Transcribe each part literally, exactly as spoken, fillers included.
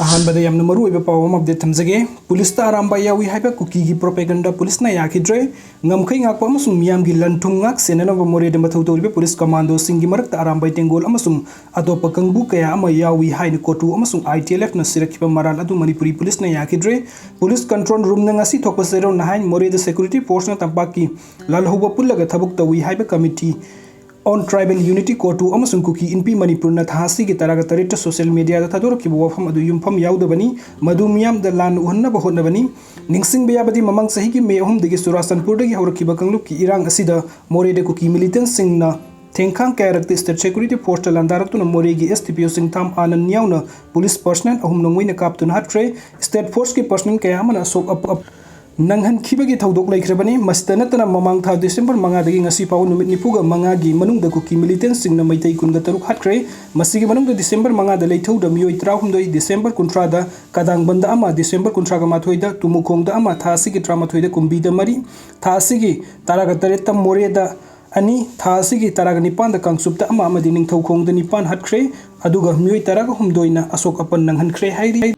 ꯑꯍꯥꯟꯕꯗ ꯌꯥꯝꯅ ꯃꯔꯨꯑꯣꯏꯕ ꯄꯥꯎ ꯑꯃ ꯑꯞꯗꯦꯠ ꯊꯝꯖꯒꯦ꯫ ꯄꯨꯂꯤꯁꯇ ꯑꯔꯥꯝꯕꯥꯏ ꯌꯥꯎꯏ ꯍꯥꯏꯕ ꯀꯨꯀꯤꯒꯤ ꯄ꯭ꯔꯣꯄꯦꯒꯟꯗꯥ ꯄꯨꯂꯤꯁꯅ ꯌꯥꯈꯤꯗ꯭ꯔꯦ꯫ ꯉꯝꯈꯩ ꯉꯥꯛꯄ ꯑꯃꯁꯨꯡ ꯃꯤꯌꯥꯝꯒꯤ ꯂꯟ ꯊꯨꯝ ꯉꯥꯛ ꯁꯦꯟꯅꯅꯕ ꯃꯣꯔꯦꯗ ꯃꯊꯧ ꯇꯧꯔꯤꯕ ꯄꯨꯂꯤꯁ ꯀꯃꯥꯟꯗꯣꯁꯤꯡꯒꯤ ꯃꯔꯛꯇ ꯑꯔꯥꯝꯕꯥꯏ ꯇꯦꯡꯒꯣꯜ ꯑꯃꯁꯨꯡ ꯑꯇꯣꯞꯄ ꯀꯥꯡꯕꯨ ꯀꯌꯥ ꯑꯃ ꯌꯥꯎꯏ ꯍꯥꯏꯅ ꯀꯣꯇꯨ ꯑꯃꯁꯨꯡ ITLFꯅ ꯁꯤꯔꯛꯈꯤꯕ ꯃꯔꯥꯜ ꯑꯗꯨ ꯃꯅꯤꯄꯨꯔꯤ ꯄꯨꯂꯤꯁꯅ ꯌꯥꯈꯤꯗ꯭ꯔꯦ꯫ ꯄꯨꯂꯤꯁ ꯀꯟꯇ꯭ꯔꯣꯜ ꯔꯨꯝꯅ ꯉꯁꯤ ꯊꯣꯛꯄ ꯆꯦꯔꯣꯜꯅ ꯍꯥꯏ, ꯃꯣꯔꯦꯗ ꯁꯦꯀ꯭ꯌꯨꯔꯤꯇꯤ ꯐꯣꯔꯁꯅ ꯇꯝꯄꯥꯛꯀꯤ ꯂꯥꯜꯍꯧꯕ ꯄꯨꯜꯂꯒ ꯊꯕꯛ ꯇꯧꯏ ꯍꯥꯏꯕ ꯀꯃꯤꯇꯤ on Tribal Unity, ꯀꯣꯇꯨ ꯑꯃꯁꯨꯡ ꯀꯨꯀꯤ ꯏꯟꯄꯤ ꯃꯅꯤꯄꯨꯔꯅ ꯊꯥ ꯑꯁꯤꯒꯤ ꯇꯔꯥꯒ ꯇꯔꯦꯠꯇ ꯁꯣꯁꯤꯌꯦꯜ ꯃꯤꯗꯤꯌꯥꯗ ꯊꯥꯗꯣꯔꯛꯈꯤꯕ ꯋꯥꯐꯝ ꯑꯗꯨ ꯌꯨꯝꯐꯝ ꯌꯥꯎꯗꯕꯅꯤ, ꯃꯗꯨ ꯃꯤꯌꯥꯝꯗ ꯂꯥꯟꯅ ꯎꯍꯟꯅꯕ ꯍꯣꯠꯅꯕꯅꯤ꯫ ꯅꯤꯡꯁꯤꯡꯕ ꯌꯥꯕꯗꯤ, ꯃꯃꯥꯡ ꯆꯍꯤꯒꯤ ꯃꯦ ꯑꯍꯨꯝꯗꯒꯤ ꯆꯨꯔꯥꯆꯥꯟꯄꯨꯔꯗꯒꯤ ꯍꯧꯔꯛꯈꯤꯕ ꯀꯥꯡꯂꯨꯞꯀꯤ ꯏꯔꯥꯡ ꯑꯁꯤꯗ ꯃꯣꯔꯦꯗ ꯀꯨꯀꯤ ꯃꯤꯂꯤꯇꯦꯟꯁꯤꯡꯅ ꯊꯦꯡꯈꯥꯡ ꯀꯌꯥꯔꯛꯇ ꯁ꯭ꯇꯦꯠ ꯁꯦꯀ꯭ꯌꯨꯔꯤꯇꯤ ꯐꯣꯔꯁꯇ ꯂꯥꯟꯗꯥꯔꯛꯇꯨꯅ ꯃꯣꯔꯦꯒꯤ SDPO ꯁꯤꯡꯊꯥꯝ ꯑꯥꯅꯟ ꯌꯥꯎꯅ ꯄꯨꯂꯤꯁ ꯄꯔꯁꯅꯦꯜ ꯑꯍꯨꯝ ꯅꯣꯡꯃꯩꯅ ꯀꯥꯞꯇꯨꯅ ꯍꯥꯠꯈ꯭ꯔꯦ꯫ ꯁ꯭ꯇꯦꯠ ꯐꯣꯔꯁꯀꯤ ꯄꯔꯁꯅꯦꯜ ꯀꯌꯥ ꯑꯃꯅ ꯑꯁꯣꯛ ꯑꯄ-, ꯅꯪꯍꯟꯈꯤꯕꯒꯤ ꯊꯧꯗꯣꯛ ꯂꯩꯈ꯭ꯔꯕꯅꯤ꯫ ꯃꯁꯤꯇ ꯅꯠꯇꯅ, ꯃꯃꯥꯡ ꯊꯥ ꯗꯤꯁꯦꯝꯕꯔ ꯃꯉꯥꯗꯒꯤ ꯉꯁꯤ ꯐꯥꯎꯕ ꯅꯨꯃꯤꯠ ꯅꯤꯐꯨꯒ ꯃꯉꯥꯒꯤ ꯃꯅꯨꯡꯗ ꯀꯨꯀꯤ ꯃꯤꯂꯤꯇꯦꯟꯁꯤꯡꯅ ꯃꯩꯇꯩ ꯀꯨꯟꯒ ꯇꯔꯨꯛ ꯍꯥꯠꯈ꯭ꯔꯦ꯫ ꯃꯁꯤꯒꯤ ꯃꯅꯨꯡꯗ ꯗꯤꯁꯦꯝꯕꯔ ꯃꯉꯥꯗ ꯂꯩꯊꯧꯗ ꯃꯤꯑꯣꯏ ꯇꯔꯥꯍꯨꯝꯗꯣꯏ, ꯗꯤꯁꯦꯝꯕꯔ ꯀꯨꯟꯊ꯭ꯔꯥꯗ ꯀꯗꯥꯡꯕꯟꯗ ꯑꯃ, ꯗꯤꯁꯦꯝꯕꯔ ꯀꯨꯟꯊ꯭ꯔꯥꯒ ꯃꯥꯊꯣꯏꯗ ꯇꯨꯃꯨꯈꯣꯡꯗ ꯑꯃ, ꯊꯥ ꯑꯁꯤꯒꯤ ꯇꯔꯥꯃꯥꯊꯣꯏꯗ ꯀꯨꯝꯕꯤꯗ ꯃꯔꯤ, ꯊꯥ ꯑꯁꯤꯒꯤ ꯇꯔꯥꯒ ꯇꯔꯦꯠꯇ ꯃꯣꯔꯦꯗ ꯑꯅꯤ, ꯊꯥ ꯑꯁꯤꯒꯤ ꯇꯔꯥꯒ ꯅꯤꯄꯥꯟꯗ ꯀꯥꯡꯆꯨꯞꯇ ꯑꯃ ꯑꯃꯗꯤ ꯅꯤꯡꯊꯧꯈꯣꯡꯗ ꯅꯤꯄꯥꯟ ꯍꯥꯠꯈ꯭ꯔꯦ, ꯑꯗꯨꯒ ꯃꯤꯑꯣꯏ ꯇꯔꯥꯒ ꯍꯨꯝꯗꯣꯏꯅ ꯑꯁꯣꯛ ꯑꯄꯟ ꯅꯪꯍꯟꯈ꯭ꯔꯦ ꯍꯥꯏꯔꯤ꯫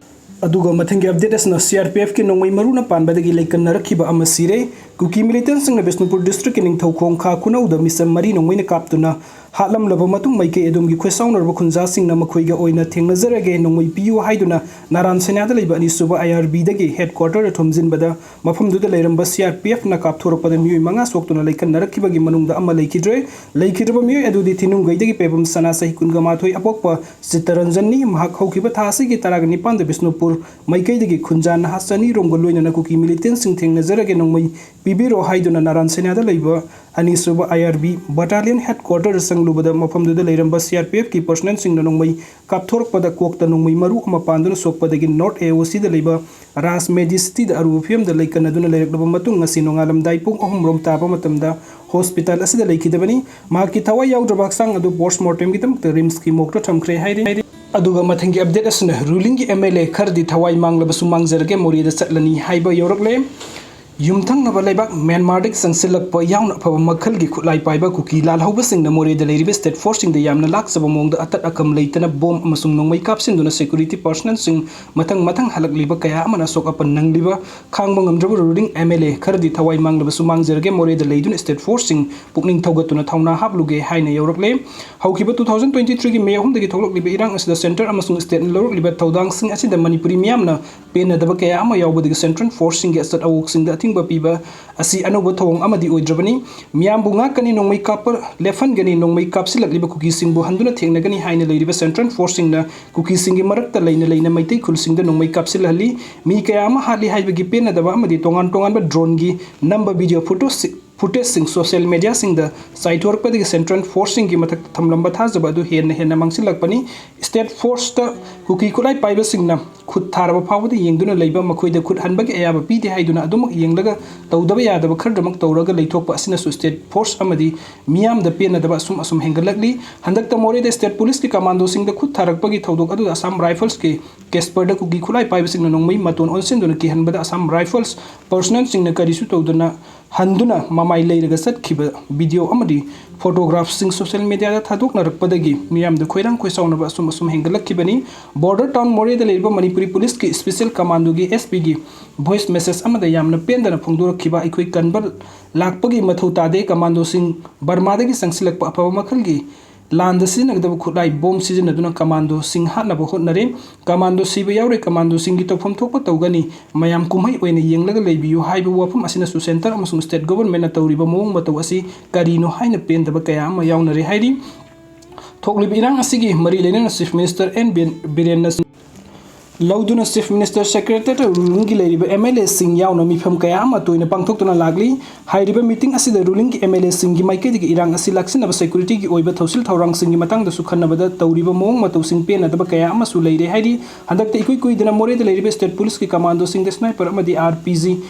ꯑꯗꯨꯒ ꯃꯊꯪꯒꯤ ꯑꯞꯗꯦꯠ ꯑꯁꯤꯅ CRPFꯀꯤ ꯅꯣꯡꯃꯩ ꯃꯔꯨꯅ ꯄꯥꯟꯕꯗꯒꯤ ꯂꯩꯀꯟꯅꯔꯛꯈꯤꯕ ꯑꯃ ꯁꯤꯔꯦ꯫ ꯀꯨꯀꯤ ꯃꯤꯂꯤꯇꯦꯟꯁꯤꯡꯅ ꯕꯤꯁꯅꯨꯄꯨꯔ ꯗꯤꯁꯇ꯭ꯔꯤꯛꯀꯤ ꯅꯤꯡꯊꯧꯈꯣꯡ ꯈꯥ ꯈꯨꯅꯧꯗ ꯃꯤꯆꯝ ꯃꯔꯤ ꯅꯣꯡꯃꯩꯅ ꯀꯥꯞꯇꯨꯅ ꯍꯥꯠꯂꯝꯂꯕ ꯃꯇꯨꯡ, ꯃꯥꯏꯀꯩ ꯑꯗꯣꯝꯒꯤ ꯈꯣꯏꯁꯥꯎꯅꯔꯕ ꯈꯨꯟꯖꯥꯁꯤꯡꯅ ꯃꯈꯣꯏꯒ ꯑꯣꯏꯅ ꯊꯦꯡꯅꯖꯔꯒꯦ, ꯅꯣꯡꯃꯩ ꯄꯤꯌꯨ ꯍꯥꯏꯗꯨꯅ ꯅꯥꯔꯥꯟ ꯁꯦꯅꯥꯗ ꯂꯩꯕ ꯑꯅꯤꯁꯨꯕ IRBꯗꯒꯤ ꯍꯦꯗ ꯀ꯭ꯋꯥꯇꯔꯗ ꯊꯣꯝꯖꯤꯟꯕꯗ, ꯃꯐꯝꯗꯨꯗ ꯂꯩꯔꯝꯕ CRPFꯅ ꯀꯥꯞꯊꯣꯔꯛꯄꯗ ꯃꯤꯑꯣꯏ ꯃꯉꯥ ꯁꯣꯛꯇꯨꯅ ꯂꯩꯀꯟꯅꯔꯛꯈꯤꯕꯒꯤ ꯃꯅꯨꯡꯗ ꯑꯃ ꯂꯩꯈꯤꯗ꯭ꯔꯦ꯫ ꯂꯩꯈꯤꯗ꯭ꯔꯕ ꯃꯤꯑꯣꯏ ꯑꯗꯨꯗꯤ ꯊꯤꯅꯨꯡꯒꯩꯗꯒꯤ ꯄꯦꯕꯝ ꯁꯅꯥ, ꯆꯍꯤ ꯀꯨꯟꯒ ꯃꯥꯊꯣꯏ ꯑꯄꯣꯛꯄ ꯆꯤꯠꯇꯔꯟꯖꯟꯅꯤ꯫ ꯃꯍꯥꯛ ꯍꯧꯈꯤꯕ ꯊꯥ ꯑꯁꯤꯒꯤ ꯇꯔꯥꯒ ꯅꯤꯄꯥꯟꯗ ꯕꯤꯁꯅꯨꯄꯨꯔ ꯃꯥꯏꯀꯩꯗꯒꯤ ꯈꯨꯟꯖꯥ ꯅꯍꯥ ꯆꯅꯤꯔꯣꯝꯒ ꯂꯣꯏꯅꯅ ꯀꯨꯀꯤ ꯃꯤꯂꯤꯇꯦꯟꯁꯤꯡ ꯊꯦꯡꯅꯖꯔꯒꯦ, ꯅꯣꯡꯃꯩ ꯄꯤꯕꯤꯔꯣ ꯍꯥꯏꯗꯨꯅ ꯅꯥꯔꯥꯟ ꯁꯦꯅꯥꯗ ꯂꯩꯕ ꯑꯅꯤꯁꯨꯕ IRB ꯕꯠꯇꯥꯂꯤꯌꯟ ꯍꯦꯗ ꯀ꯭ꯋꯥꯇꯔꯗ ꯆꯪꯂꯨꯕꯗ, ꯃꯐꯝꯗꯨꯗ ꯂꯩꯔꯝꯕ CRPFꯀꯤ ꯄꯔꯁꯅꯦꯜꯁꯤꯡꯅ ꯅꯣꯡꯃꯩ ꯀꯥꯞꯊꯣꯔꯛꯄꯗ ꯀꯣꯛꯇ ꯅꯣꯡꯃꯩ ꯃꯔꯨ ꯑꯃ ꯄꯥꯟꯗꯨꯅ ꯁꯣꯛꯄꯗꯒꯤ ꯅꯣꯔꯠ AOCꯗ ꯂꯩꯕ ꯔꯥꯖ ꯃꯦꯗꯤꯁꯤꯇꯤꯗ ꯑꯔꯨꯕ ꯐꯤꯕꯝꯗ ꯂꯩꯀꯟꯅꯗꯨꯅ ꯂꯩꯔꯛꯂꯕ ꯃꯇꯨꯡ, ꯉꯁꯤ ꯅꯣꯡꯉꯥꯜꯂꯝꯗꯥꯏ ꯄꯨꯡ ꯑꯍꯨꯝ ꯔꯣꯝ ꯇꯥꯕ ꯃꯇꯝꯗ ꯍꯣꯁꯄꯤꯇꯥꯜ ꯑꯁꯤꯗ ꯂꯩꯈꯤꯗꯕꯅꯤ꯫ ꯃꯍꯥꯛꯀꯤ ꯊꯋꯥꯏ ꯌꯥꯎꯗ꯭ꯔꯕ ꯍꯛꯆꯥꯡ ꯑꯗꯨ ꯄꯣꯁꯃꯣꯔꯇꯦꯝꯒꯤꯗꯃꯛꯇ ꯔꯤꯝꯁꯀꯤ ꯃꯣꯔꯒꯇ ꯊꯝꯈ꯭ꯔꯦ ꯍꯥꯏꯔꯤ꯫ ꯑꯗꯨꯒ ꯃꯊꯪꯒꯤ ꯑꯞꯗꯦꯠ ꯑꯁꯤꯅ ꯔꯨꯂꯤꯡꯒꯤ MLA ꯈꯔꯗꯤ ꯊꯋꯥꯏ ꯃꯥꯡꯂꯕꯁꯨ ꯃꯥꯡꯖꯔꯒꯦ, ꯃꯣꯔꯦꯗ ꯆꯠꯂꯅꯤ ꯍꯥꯏꯕ ꯌꯧꯔꯛꯂꯦ꯫ ꯌꯨꯝꯊꯪꯅꯕ ꯂꯩꯕꯥꯛ ꯃ꯭ꯌꯥꯟꯃꯥꯔꯗꯒꯤ ꯆꯪꯁꯤꯜꯂꯛꯄ ꯌꯥꯎꯅ ꯑꯐꯕ ꯃꯈꯜꯒꯤ ꯈꯨꯠꯂꯥꯏ ꯄꯥꯏꯕ ꯀꯨꯀꯤ ꯂꯥꯜꯍꯧꯕꯁꯤꯡꯅ ꯃꯣꯔꯦꯗ ꯂꯩꯔꯤꯕ state forceꯁꯤꯡꯗ ꯌꯥꯝꯅ ꯂꯥꯛꯆꯕ ꯃꯑꯣꯡꯗ ꯑꯇꯠ ꯑꯀꯝ ꯂꯩꯇꯅ ꯕꯣꯝ ꯑꯃꯁꯨꯡ ꯅꯣꯡꯃꯩ ꯀꯥꯞꯁꯤꯟꯗꯨꯅ security personnelꯁꯤꯡ ꯃꯊꯪ ꯃꯊꯪ ꯍꯜꯂꯛꯂꯤꯕ ꯀꯌꯥ ꯑꯃꯅ ꯑꯁꯣꯛ ꯑꯄꯟ ꯅꯪꯂꯤꯕ ꯈꯥꯡꯕ ꯉꯝꯗ꯭ꯔꯕ ruling MLA ꯈꯔꯗꯤ ꯊꯋꯥꯏ ꯃꯥꯡꯂꯕꯁꯨ ꯃꯥꯡꯖꯔꯒꯦ ꯃꯣꯔꯦꯗ ꯂꯩꯗꯨꯅ state forceꯁꯤꯡ ꯄꯨꯛꯅꯤꯡ ꯊꯧꯒꯠꯇꯨꯅ ꯊꯧꯅꯥ ꯍꯥꯞꯂꯨꯒꯦ ꯍꯥꯏꯅ ꯌꯧꯔꯛꯂꯦ꯫ ꯍꯧꯈꯤꯕ two thousand twenty threeꯒꯤ May ꯑꯍꯨꯝꯗꯒꯤ ꯊꯣꯛꯂꯛꯂꯤꯕ ꯏꯔꯥꯡ ꯑꯁꯤꯗ centre ꯑꯃꯁꯨꯡ stateꯅ ꯂꯧꯔꯛꯂꯤꯕ ꯊꯧꯗꯥꯡꯁꯤꯡ ꯑꯁꯤꯗ ꯃꯅꯤꯄꯨꯔꯤ ꯃꯤꯌꯥꯝꯅ ꯄꯦꯟꯅꯗꯕ ꯀꯌꯥ ꯑꯃ ꯌꯥꯎꯕꯗꯒꯤ central forceꯁꯤꯡꯒꯤ ꯑꯆꯠ ꯑꯋꯣꯛꯁꯤꯡꯗ ꯑꯊꯤꯡꯕ ꯄꯤꯕ ꯑꯁꯤ ꯑꯅꯧꯕ ꯊꯧꯑꯣꯡ ꯑꯃꯗꯤ ꯑꯣꯏꯗ꯭ꯔꯕꯅꯤ꯫ ꯃꯤꯌꯥꯝꯕꯨ ꯉꯥꯛꯀꯅꯤ, ꯅꯣꯡꯃꯩ ꯀꯥꯞꯄ ꯂꯦꯞꯍꯟꯒꯅꯤ, ꯅꯣꯡꯃꯩ ꯀꯥꯞꯁꯤꯜꯂꯛꯂꯤꯕ ꯀꯨꯀꯤꯁꯤꯡꯕꯨ ꯍꯟꯗꯨꯅ ꯊꯦꯡꯅꯒꯅꯤ ꯍꯥꯏꯅ ꯂꯩꯔꯤꯕ central forceꯁꯤꯡꯅ ꯀꯨꯀꯤꯁꯤꯡꯒꯤ ꯃꯔꯛꯇ ꯂꯩꯅ ꯂꯩꯅ ꯃꯩꯇꯩ ꯈꯨꯜꯁꯤꯡꯗ ꯅꯣꯡꯃꯩ ꯀꯥꯞꯁꯤꯜꯍꯜꯂꯤ꯫ ꯃꯤ ꯀꯌꯥ ꯑꯃ ꯍꯥꯠꯂꯤ ꯍꯥꯏꯕꯒꯤ ꯄꯦꯟꯅꯗꯕ ꯑꯃꯗꯤ ꯇꯣꯉꯥꯟ ꯇꯣꯉꯥꯟꯕ droneꯒꯤ ꯅꯝꯕ video photo footageꯁꯤꯡ social mediaꯁꯤꯡꯗ ꯆꯥꯏꯊꯣꯔꯛꯄꯗꯒꯤ central forceꯁꯤꯡꯒꯤ ꯃꯊꯛꯇ ꯊꯝꯂꯝꯕ ꯊꯥꯖꯕ ꯑꯗꯨ ꯍꯦꯟꯅ ꯍꯦꯟꯅ ꯃꯥꯡꯁꯤꯜꯂꯛꯄꯅꯤ꯫ State forceꯇ ꯀꯨꯀꯤ ꯈꯨꯠꯂꯥꯏ ꯄꯥꯏꯕꯁꯤꯡꯅ ꯈꯨꯠ ꯊꯥꯔꯕ ꯐꯥꯎꯕꯗ ꯌꯦꯡꯗꯨꯅ ꯂꯩꯕ, ꯃꯈꯣꯏꯗ ꯈꯨꯠ ꯍꯟꯕꯒꯤ ꯑꯌꯥꯕ ꯄꯤꯗꯦ ꯍꯥꯏꯗꯨꯅ ꯑꯗꯨꯃꯛ ꯌꯦꯡꯂꯒ ꯇꯧꯗꯕ ꯌꯥꯗꯕ ꯈꯔꯗꯃꯛ ꯇꯧꯔꯒ ꯂꯩꯊꯣꯛꯄ ꯑꯁꯤꯅꯁꯨ state force ꯑꯃꯗꯤ ꯃꯤꯌꯥꯝꯗ ꯄꯦꯟꯅꯗꯕ ꯑꯁꯨꯝ ꯑꯁꯨꯝ ꯍꯦꯟꯒꯠꯂꯛꯂꯤ꯫ ꯍꯟꯗꯛꯇ ꯃꯣꯔꯦꯗ state policeꯀꯤ commandoꯁꯤꯡꯗ ꯈꯨꯠ ꯊꯥꯔꯛꯄꯒꯤ ꯊꯧꯗꯣꯛ ꯑꯗꯨꯗ Assam Riflesꯀꯤ Casperꯗ ꯀꯨꯀꯤ ꯈꯨꯠꯂꯥꯏ ꯄꯥꯏꯕꯁꯤꯡꯅ ꯅꯣꯡꯃꯩ ꯃꯇꯣꯟ ꯑꯣꯟꯁꯤꯟꯗꯨꯅ ꯀꯤꯍꯟꯕꯗ Assam Rifles personnelꯁꯤꯡꯅ ꯀꯔꯤꯁꯨ ꯇꯧꯗꯅ ꯍꯟꯗꯨꯅ ꯃꯃꯥꯏ ꯂꯩꯔꯒ ꯆꯠꯈꯤꯕ video ꯑꯃꯗꯤ photographꯁꯤꯡ social mediaꯗ ꯊꯥꯗꯣꯛꯅꯔꯛꯄꯗꯒꯤ ꯃꯤꯌꯥꯝꯗ ꯈꯣꯏꯔꯥꯡ ꯈꯣꯏꯁꯥꯎꯅꯕ ꯑꯁꯨꯝ ꯑꯁꯨꯝ ꯍꯦꯟꯒꯠꯂꯛꯈꯤꯕꯅꯤ꯫ Border town ꯃꯣꯔꯦꯗ ꯂꯩꯔꯤꯕ ꯃꯅꯤꯄꯨꯔꯤ policeꯀꯤ special commandoꯒꯤ SPꯒꯤ voice message ꯑꯃꯗ ꯌꯥꯝꯅ ꯄꯦꯟꯗꯅ ꯐꯣꯡꯗꯣꯔꯛꯈꯤꯕ, ꯑꯩꯈꯣꯏ ꯀꯟꯕ ꯂꯥꯛꯄꯒꯤ ꯃꯊꯧ ꯇꯥꯗꯦ, commandoꯁꯤꯡ ꯕꯔꯃꯥꯗꯒꯤ ꯆꯪꯁꯤꯜꯂꯛꯄ ꯑꯐꯕ ꯃꯈꯜꯒꯤ ꯂꯥꯟꯗ ꯁꯤꯖꯤꯟꯅꯒꯗꯕ ꯈꯨꯠꯂꯥꯏ ꯕꯣꯝ ꯁꯤꯖꯤꯟꯅꯗꯨꯅ commandoꯁꯤꯡ ꯍꯥꯠꯅꯕ ꯍꯣꯠꯅꯔꯦ꯫ Commando ꯁꯤꯕ ꯌꯥꯎꯔꯦ, commandoꯁꯤꯡꯒꯤ ꯇꯧꯐꯝ ꯊꯣꯛꯄ ꯇꯧꯒꯅꯤ, ꯃꯌꯥꯝ ꯀꯨꯝꯍꯩ ꯑꯣꯏꯅ ꯌꯦꯡꯂꯒ ꯂꯩꯕꯤꯌꯨ ꯍꯥꯏꯕ ꯋꯥꯐꯝ ꯑꯁꯤꯅꯁꯨ centre ꯑꯃꯁꯨꯡ state governmentꯅ ꯇꯧꯔꯤꯕ ꯃꯑꯣꯡ ꯃꯇꯧ ꯑꯁꯤ ꯀꯔꯤꯅꯣ ꯍꯥꯏꯅ ꯄꯦꯟꯗꯕ ꯀꯌꯥ ꯑꯃ ꯌꯥꯎꯅꯔꯦ ꯍꯥꯏꯔꯤ꯫ ꯊꯣꯛꯂꯤꯕ ꯏꯔꯥꯡ ꯑꯁꯤꯒꯤ ꯃꯔꯤ ꯂꯩꯅꯅ Chief Minister N ꯕꯤꯔꯦꯟꯅ ꯂꯧꯗꯨꯅ Chief Minister Secretariat ꯔꯨꯂꯤꯡꯒꯤ ꯂꯩꯔꯤꯕ MLAꯁꯤꯡ ꯌꯥꯎꯅ ꯃꯤꯐꯝ ꯀꯌꯥ ꯑꯃ ꯇꯣꯏꯅ ꯄꯥꯡꯊꯣꯛꯇꯨꯅ ꯂꯥꯛꯂꯤ꯫ ꯍꯥꯏꯔꯤꯕ meeting ꯑꯁꯤꯗ ꯔꯨꯂꯤꯡꯒꯤ MLAꯁꯤꯡꯒꯤ ꯃꯥꯏꯀꯩꯗꯒꯤ ꯏꯔꯥꯡ ꯑꯁꯤ ꯂꯥꯛꯁꯤꯟꯅꯕ securityꯒꯤ ꯑꯣꯏꯕ ꯊꯧꯁꯤꯜ ꯊꯧꯔꯥꯡꯁꯤꯡꯒꯤ ꯃꯇꯥꯡꯗꯁꯨ ꯈꯟꯅꯕꯗ ꯇꯧꯔꯤꯕ ꯃꯑꯣꯡ ꯃꯇꯧꯁꯤꯡ ꯄꯦꯟꯅꯗꯕ ꯀꯌꯥ ꯑꯃꯁꯨ ꯂꯩꯔꯦ ꯍꯥꯏꯔꯤ꯫ ꯍꯟꯗꯛꯇ ꯏꯀꯨꯏ ꯀꯨꯏꯗꯅ ꯃꯣꯔꯦꯗ ꯂꯩꯔꯤꯕ state policeꯀꯤ commandoꯁꯤꯡꯗ sniper ꯑꯃꯗꯤ RPG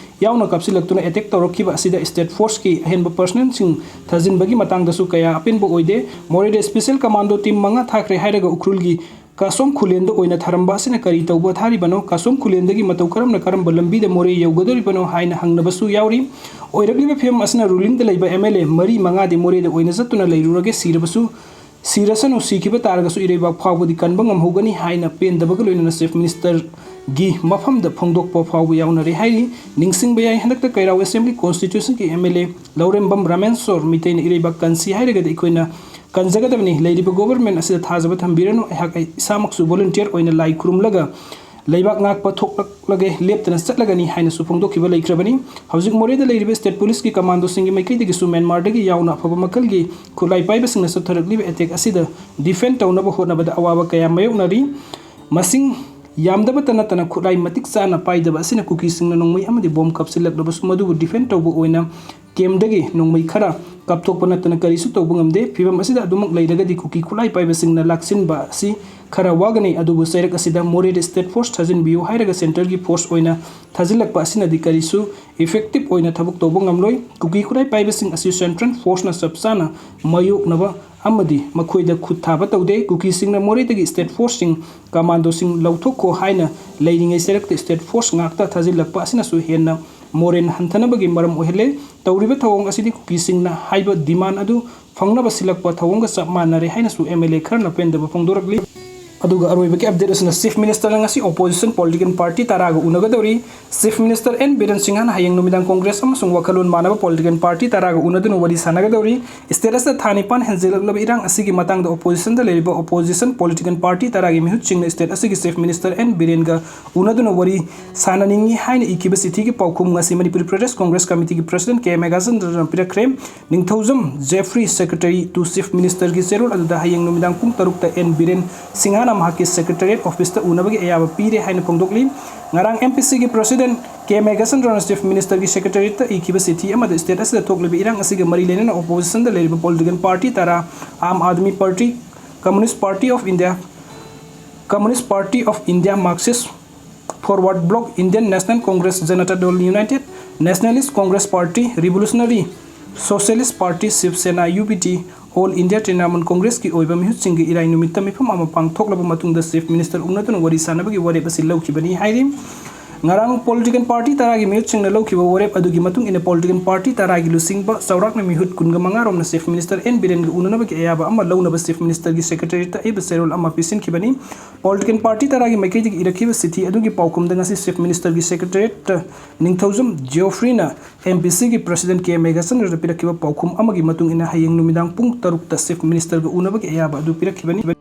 ꯌꯥꯎꯅ ꯀꯥꯞꯁꯤꯜꯂꯛꯇꯨꯅ attack ꯇꯧꯔꯛꯈꯤꯕ ꯑꯁꯤꯗ state forceꯀꯤ ꯑꯍꯦꯟꯕ personnelꯁꯤꯡ ꯊꯥꯖꯤꯟꯕꯒꯤ ꯃꯇꯥꯡꯗꯁꯨ ꯀꯌꯥ ꯑꯄꯦꯟꯕ ꯑꯣꯏꯗꯦ꯫ ꯃꯣꯔꯦꯗ special commando team ꯃꯉꯥ ꯊꯥꯈ꯭ꯔꯦ ꯍꯥꯏꯔꯒ ꯎꯈ꯭ꯔꯨꯜꯒꯤ ꯀꯥꯁꯣꯝ ꯈꯨꯂꯦꯟꯗ ꯑꯣꯏꯅ ꯊꯔꯝꯕ ꯑꯁꯤꯅ ꯀꯔꯤ ꯇꯧꯕ ꯊꯥꯔꯤꯕꯅꯣ? ꯀꯥꯁꯣꯝ ꯈꯨꯂꯦꯟꯗꯒꯤ ꯃꯇꯧ ꯀꯔꯝꯅ ꯀꯔꯝꯕ ꯂꯝꯕꯤꯗ ꯃꯣꯔꯦ ꯌꯧꯒꯗꯧꯔꯤꯕꯅꯣ ꯍꯥꯏꯅ ꯍꯪꯅꯕꯁꯨ ꯌꯥꯎꯔꯤ꯫ ꯑꯣꯏꯔꯛꯂꯤꯕ ꯐꯤꯕꯝ ꯑꯁꯤꯅ ꯔꯨꯂꯤꯡꯗ ꯂꯩꯕ ꯑꯦꯝ ꯑꯦꯜ ꯑꯦ ꯃꯔꯤ ꯃꯉꯥꯗꯤ ꯃꯣꯔꯦꯗ ꯑꯣꯏꯅ ꯆꯠꯇꯨꯅ ꯂꯩꯔꯨꯔꯒꯦ, ꯁꯤꯔꯕꯁꯨ ꯁꯤꯔꯁꯅꯨ, ꯁꯤꯈꯤꯕ ꯇꯥꯔꯒꯁꯨ ꯏꯔꯩꯕꯥꯛ ꯐꯥꯎꯕꯗꯤ ꯀꯟꯕ ꯉꯝꯍꯧꯒꯅꯤ ꯍꯥꯏꯅ ꯄꯦꯟꯗꯕꯒ ꯂꯣꯏꯅꯅ ꯆꯤꯐ ꯃꯤꯅꯤꯁꯇꯔꯒꯤ ꯃꯐꯝꯗ ꯐꯣꯡꯗꯣꯛꯄ ꯐꯥꯎꯕ ꯌꯥꯎꯅꯔꯦ ꯍꯥꯏꯔꯤ꯫ ꯅꯤꯡꯁꯤꯡꯕ ꯌꯥꯏ, ꯍꯟꯗꯛꯇ ꯀꯩꯔꯥꯎ ꯑꯦꯁꯦꯝꯕ꯭ꯂꯤ ꯀꯣꯟꯁꯇꯤꯇ꯭ꯌꯨꯁꯟꯒꯤ ꯑꯦꯝ ꯑꯦꯜ ꯑꯦ ꯂꯧꯔꯦꯝꯕꯝ ꯔꯥꯃꯦꯟꯁꯣꯔ ꯃꯤꯇꯩꯅ ꯏꯔꯩꯕꯥꯛ ꯀꯟꯁꯤ ꯍꯥꯏꯔꯒꯗꯤ ꯑꯩꯈꯣꯏꯅ ꯀꯟꯖꯒꯗꯕꯅꯤ, ꯂꯩꯔꯤꯕ ꯒꯣꯕꯔꯃꯦꯟ ꯑꯁꯤꯗ ꯊꯥꯖꯕ ꯊꯝꯕꯤꯔꯅꯨ, ꯑꯩꯍꯥꯛ ꯑꯩ ꯏꯁꯥꯃꯛꯁꯨ ꯚꯣꯂꯨꯟꯇꯤꯌꯔ ꯑꯣꯏꯅ ꯂꯥꯏ ꯈꯨꯔꯨꯝꯂꯒ ꯂꯩꯕꯥꯛ ꯉꯥꯛꯄ ꯊꯣꯛꯂꯛꯂꯒꯦ, ꯂꯦꯞꯇꯅ ꯆꯠꯂꯒꯅꯤ ꯍꯥꯏꯅꯁꯨ ꯐꯣꯡꯗꯣꯛꯈꯤꯕ ꯂꯩꯈ꯭ꯔꯕꯅꯤ꯫ ꯍꯧꯖꯤꯛ ꯃꯣꯔꯦꯗ ꯂꯩꯔꯤꯕ ꯁ꯭ꯇꯦꯠ ꯄꯨꯂꯤꯁꯀꯤ ꯀꯃꯥꯟꯗꯣꯁꯤꯡꯒꯤ ꯃꯥꯏꯀꯩꯗꯒꯤꯁꯨ ꯃ꯭ꯌꯥꯟꯃꯥꯔꯗꯒꯤ ꯌꯥꯎꯅ ꯑꯐꯕ ꯃꯈꯜꯒꯤ ꯈꯨꯠꯂꯥꯏ ꯄꯥꯏꯕꯁꯤꯡꯅ ꯆꯠꯊꯔꯛꯂꯤꯕ ꯑꯦꯇꯦꯛ ꯑꯁꯤꯗ ꯗꯤꯐꯦꯟ ꯇꯧꯅꯕ ꯍꯣꯠꯅꯕꯗ ꯑꯋꯥꯕ ꯀꯌꯥ ꯃꯥꯌꯣꯛꯅꯔꯤ꯫ ꯃꯁꯤꯡ ꯌꯥꯝꯗꯕꯇ ꯅꯠꯇꯅ ꯈꯨꯠꯂꯥꯏ ꯃꯇꯤꯛ ꯆꯥꯅ ꯄꯥꯏꯗꯕ ꯑꯁꯤꯅ ꯀꯨꯀꯤꯁꯤꯡꯅ ꯅꯣꯡꯃꯩ ꯑꯃꯗꯤ ꯕꯣꯝ ꯀꯥꯞꯁꯤꯜꯂꯛꯂꯕꯁꯨ ꯃꯗꯨꯕꯨ ꯗꯤꯐꯦꯟ ꯇꯧꯕ ꯑꯣꯏꯅ ꯀꯦꯝꯗꯒꯤ ꯅꯣꯡꯃꯩ ꯈꯔ ꯀꯥꯞꯊꯣꯛꯄ ꯅꯠꯇꯅ ꯀꯔꯤꯁꯨ ꯇꯧꯕ ꯉꯝꯗꯦ꯫ ꯐꯤꯕꯝ ꯑꯁꯤꯗ ꯑꯗꯨꯃꯛ ꯂꯩꯔꯒꯗꯤ ꯀꯨꯀꯤ ꯈꯨꯠꯂꯥꯏ ꯄꯥꯏꯕꯁꯤꯡꯅ ꯂꯥꯛꯁꯤꯟꯕ ꯑꯁꯤ ꯈꯔ ꯋꯥꯒꯅꯤ꯫ ꯑꯗꯨꯕꯨ ꯆꯩꯔꯛ ꯑꯁꯤꯗ ꯃꯣꯔꯦꯗ ꯁ꯭ꯇꯦꯠ ꯐꯣꯔꯁ ꯊꯥꯖꯤꯟꯕꯤꯌꯨ ꯍꯥꯏꯔꯒ ꯁꯦꯟꯇꯔꯒꯤ ꯐꯣꯔꯁ ꯑꯣꯏꯅ ꯊꯥꯖꯤꯜꯂꯛꯄ ꯑꯁꯤꯅꯗꯤ ꯀꯔꯤꯁꯨ ꯏꯐꯦꯛꯇꯤꯚ ꯑꯣꯏꯅ ꯊꯕꯛ ꯇꯧꯕ ꯉꯝꯂꯣꯏ꯫ ꯀꯨꯀꯤ ꯈꯨꯠꯂꯥꯏ ꯄꯥꯏꯕꯁꯤꯡ ꯑꯁꯤ ꯁꯦꯟꯇ꯭ꯔꯦꯜ ꯐꯣꯔꯁꯅ ꯆꯞ ꯆꯥꯅ ꯃꯥꯌꯣꯛꯅꯕ ꯑꯃꯗꯤ ꯃꯈꯣꯏꯗ ꯈꯨꯠ ꯊꯥꯕ ꯇꯧꯗꯦ꯫ ꯀꯨꯀꯤꯁꯤꯡꯅ ꯃꯣꯔꯦꯗꯒꯤ ꯁ꯭ꯇꯦꯠ ꯐꯣꯔꯁꯁꯤꯡ ꯀꯃꯥꯟꯗꯣꯁꯤꯡ ꯂꯧꯊꯣꯛꯈꯣ ꯍꯥꯏꯅ ꯂꯩꯔꯤꯉꯩ ꯆꯩꯔꯛꯇ ꯁ꯭ꯇꯦꯠ ꯐꯣꯔꯁ ꯉꯥꯛꯇ ꯊꯥꯖꯤꯜꯂꯛꯄ ꯑꯁꯤꯅꯁꯨ ꯍꯦꯟꯅ ꯃꯣꯔꯦꯟ ꯍꯟꯊꯅꯕꯒꯤ ꯃꯔꯝ ꯑꯣꯏꯍꯜꯂꯦ꯫ ꯇꯧꯔꯤꯕ ꯊꯧꯑꯣꯡ ꯑꯁꯤꯗꯤ ꯀꯨꯀꯤꯁꯤꯡꯅ ꯍꯥꯏꯕ ꯗꯤꯃꯥꯟ ꯑꯗꯨ ꯐꯪꯅꯕ ꯁꯤꯜꯂꯛꯄ ꯊꯧꯑꯣꯡꯒ ꯆꯞ ꯃꯥꯟꯅꯔꯦ ꯍꯥꯏꯅꯁꯨ ꯑꯦꯝ ꯑꯦꯜ ꯑꯦ ꯈꯔꯅ ꯄꯦꯟꯗꯕ ꯐꯣꯡꯗꯣꯔꯛꯂꯤ꯫ ꯑꯗꯨꯒ ꯑꯔꯣꯏꯕꯒꯤ ꯑꯞꯗꯦꯠ ꯑꯁꯤꯅ ꯆꯤꯐ ꯃꯤꯅꯤꯁꯇꯔꯅ ꯉꯁꯤ ꯑꯣꯄꯣꯖꯤꯁꯟ ꯄꯣꯂꯤꯇꯤꯀꯦꯜ ꯄꯥꯔꯇꯤ ꯇꯔꯥꯒ ꯎꯅꯒꯗꯧꯔꯤ꯫ ꯆꯤꯐ ꯃꯤꯅꯤꯁꯇꯔ ꯑꯦꯟ ꯕꯤꯔꯦꯟ ꯁꯤꯡꯍꯅ ꯍꯌꯦꯡ ꯅꯨꯃꯤꯗꯥꯡ ꯀꯣꯡꯒ꯭ꯔꯦꯁ ꯑꯃꯁꯨꯡ ꯋꯥꯈꯜꯂꯣꯟ ꯃꯥꯟꯅꯕ ꯄꯣꯂꯤꯇꯤꯀꯦꯜ ꯄꯥꯔꯇꯤ ꯇꯔꯥꯒ ꯎꯅꯗꯨꯅ ꯋꯥꯔꯤ ꯁꯥꯟꯅꯒꯗꯧꯔꯤ꯫ ꯁ꯭ꯇꯦꯠ ꯑꯁꯤꯗ ꯊꯥ ꯅꯤꯄꯥꯟ ꯍꯦꯟꯖꯤꯜꯂꯛꯂꯕ ꯏꯔꯥꯡ ꯑꯁꯤꯒꯤ ꯃꯇꯥꯡꯗ ꯑꯣꯄꯣꯖꯤꯁꯟꯗ ꯂꯩꯔꯤꯕ ꯑꯣꯄꯣꯖꯤꯁꯟ ꯄꯣꯂꯤꯇꯤꯀꯦꯜ ꯄꯥꯔꯇꯤ ꯇꯔꯥꯒꯤ ꯃꯤꯍꯨꯠꯁꯤꯡꯅ ꯁ꯭ꯇꯦꯠ ꯑꯁꯤꯒꯤ ꯆꯤꯐ ꯃꯤꯅꯤꯁꯇꯔ ꯑꯦꯟ ꯕꯤꯔꯦꯟꯒ ꯎꯅꯗꯨꯅ ꯋꯥꯔꯤ ꯁꯥꯟꯅꯅꯤꯡꯏ ꯍꯥꯏꯅ ꯏꯈꯤꯕ ꯆꯤꯊꯤꯒꯤ ꯄꯥꯎꯈꯨꯝ ꯉꯁꯤ ꯃꯅꯤꯄꯨꯔꯤ ꯄ꯭ꯔꯗꯦꯁ ꯀꯣꯡꯒ꯭ꯔꯦꯁ ꯀꯃꯤꯇꯤꯒꯤ ꯄ꯭ꯔꯁꯤꯗꯦꯟ ꯀꯦ ꯃꯦꯘꯥꯆꯟꯗ꯭ꯔꯅ ꯄꯤꯔꯛꯈ꯭ꯔꯦ꯫ ꯅꯤꯡꯊꯧꯖꯝ ꯖꯦꯐ꯭ꯔꯤ, ꯁꯦꯀ꯭ꯔꯦꯇꯔꯤ ꯇꯨ ꯆꯤꯐ ꯃꯤꯅꯤꯁꯇꯔꯒꯤ ꯆꯦꯔꯣꯜ ꯑꯗꯨꯗ ꯍꯌꯦꯡ ꯅꯨꯃꯤꯗꯥꯡ ꯄꯨꯡ ꯇꯔꯨꯛꯇ ꯑꯦꯟ ꯕꯤꯔꯦꯟ ꯁꯤꯡꯍꯅ ꯃꯍꯥꯛꯀꯤ ꯁꯦꯀ꯭ꯔꯦꯇꯔꯤꯌꯦꯠ ꯑꯣꯐꯤꯁꯇ ꯎꯅꯕꯒꯤ ꯑꯌꯥꯕ ꯄꯤꯔꯦ ꯍꯥꯏꯅ ꯐꯣꯡꯗꯣꯛꯂꯤ꯫ ꯉꯔꯥꯡ ꯑꯦꯝ ꯄꯤ ꯁꯤꯒꯤ ꯄ꯭ꯔꯁꯤꯗꯦꯟ ꯀꯦ ꯃꯦꯘꯥꯆꯟꯗ꯭ꯔꯅ ꯆꯤꯐ ꯃꯤꯅꯤꯁꯇꯔꯒꯤ ꯁꯦꯀ꯭ꯔꯦꯇꯔꯤꯌꯦꯠꯇ ꯏꯈꯤꯕ ꯆꯤꯊꯤ ꯑꯃꯗ ꯁ꯭ꯇꯦꯠ ꯑꯁꯤꯗ ꯊꯣꯛꯂꯤꯕ ꯏꯔꯥꯡ ꯑꯁꯤꯒ ꯃꯔꯤ ꯂꯩꯅꯅ ꯑꯣꯄꯣꯖꯤꯁꯟꯗ ꯂꯩꯔꯤꯕ ꯄꯣꯂꯤꯇꯤꯀꯦꯜ ꯄꯥꯔꯇꯤ ꯇꯔꯥ, Aam Aadmi party, communist party of India, communist party of India, Marxist forward bloc, Indian national Congress, Janata Dal united, nationalist Congress party, revolutionary socialist party, Shiv Sena, U B T, All India Trinamool Congressꯀꯤ ꯑꯣꯏꯕ ꯃꯤꯍꯨꯠꯁꯤꯡꯒ ꯏꯔꯥꯏ ꯅꯨꯃꯤꯠꯇ ꯃꯤꯐꯝ ꯑꯃ ꯄꯥꯡꯊꯣꯛꯂꯕ ꯃꯇꯨꯡꯗ Chief Minister ꯎꯅꯗꯨꯅ ꯋꯥꯔꯤ ꯁꯥꯟꯅꯕꯒꯤ ꯋꯥꯔꯦꯞ ꯑꯁꯤ ꯂꯧꯈꯤꯕꯅꯤ ꯍꯥꯏꯔꯤ꯫ ꯉꯔꯥꯡ political party ꯇꯔꯥꯒꯤ ꯃꯤꯍꯨꯠꯁꯤꯡꯅ ꯂꯧꯈꯤꯕ ꯋꯥꯔꯦꯞ ꯑꯗꯨꯒꯤ ꯃꯇꯨꯡ ꯏꯟꯅ political party ꯇꯔꯥꯒꯤ ꯂꯨꯆꯤꯡꯕ ꯆꯥꯎꯔꯥꯛꯅ ꯃꯤꯍꯨꯠ ꯀꯨꯟꯒ ꯃꯉꯥ ꯔꯣꯝꯅ Chief Minister ꯑꯦꯟ ꯕꯤꯔꯦꯟꯒ ꯎꯅꯅꯕꯒꯤ ꯑꯌꯥꯕ ꯑꯃ ꯂꯧꯅꯕ Chief Ministerꯒꯤ Secretariatꯇ ꯑꯏꯕ ꯆꯦꯔꯣꯜ ꯑꯃ ꯄꯤꯁꯤꯟꯈꯤꯕꯅꯤ꯫ Political party ꯇꯔꯥꯒꯤ ꯃꯥꯏꯀꯩꯗꯒꯤ ꯏꯔꯛꯈꯤꯕ ꯆꯤꯊꯤ ꯑꯗꯨꯒꯤ ꯄꯥꯎꯈꯨꯝꯗ ꯉꯁꯤ Chief Ministerꯒꯤ Secretariatꯇ ꯅꯤꯡꯊꯧꯖꯝ Geoffreyꯅ MPCꯒꯤ President ꯀꯦ ꯃꯦꯘꯆꯟꯗ꯭ꯔꯗ ꯄꯤꯔꯛꯈꯤꯕ ꯄꯥꯎꯈꯨꯝ ꯑꯃꯒꯤ ꯃꯇꯨꯡ ꯏꯟꯅ ꯍꯌꯦꯡ ꯅꯨꯃꯤꯗꯥꯡ ꯄꯨꯡ ꯇꯔꯨꯛꯇ Chief Ministerꯒ ꯎꯅꯕꯒꯤ ꯑꯌꯥꯕ ꯑꯗꯨ ꯄꯤꯔꯛꯈꯤꯕꯅꯤ꯫